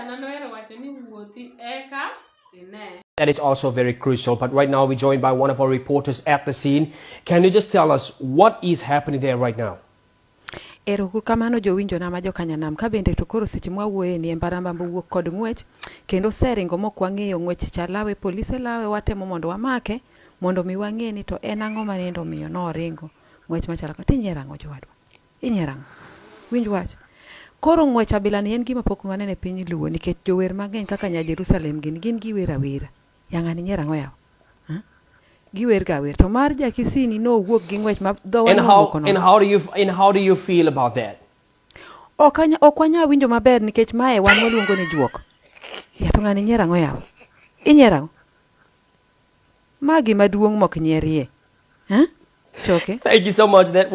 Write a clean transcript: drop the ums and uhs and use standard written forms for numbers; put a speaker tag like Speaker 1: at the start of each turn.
Speaker 1: Wuodana nohero wacho ni wuothi eka ine.
Speaker 2: That is also very crucial. But right now, we're joined by one of our reporters at the scene. Can you just tell us what is happening there right now?
Speaker 3: Ero kamano jowinjona ma jokanyanam ka bende to koro seche mwawuoye ni Embarambamba owuok kod ng'wech kendo oseringo mok wang'eyo ng'wech cha lawe polise lawe watemo mondo wamake mondo mi wang'e ni to en ang'o ma nende omiyo noringo ng'wech machalo ka tinyiero ang'o jowadwa inyiero ang'o winj wach koro ng'wech abila ni en gima pok nwaneno e piny luo nikech jower mang'eny kaka nya Jerusalem gin gin giwer awera ya ng'ani nyiero ang'o yawa giwer ga wer to mar jakisini nowuok gi ng'wech ma dhowa
Speaker 2: And how
Speaker 3: nomoko
Speaker 2: and
Speaker 3: nono.
Speaker 2: how do you and how do you feel about that?
Speaker 3: Ok anya- ok wanyal winjo maber nikech mae wan waluongo ni juok. Ya to ng'ani nyiero ang'o yawa? Inyiero ang'o? Ma gima duong' mok nyierie. Ha? Choke.
Speaker 2: Thank you so much. That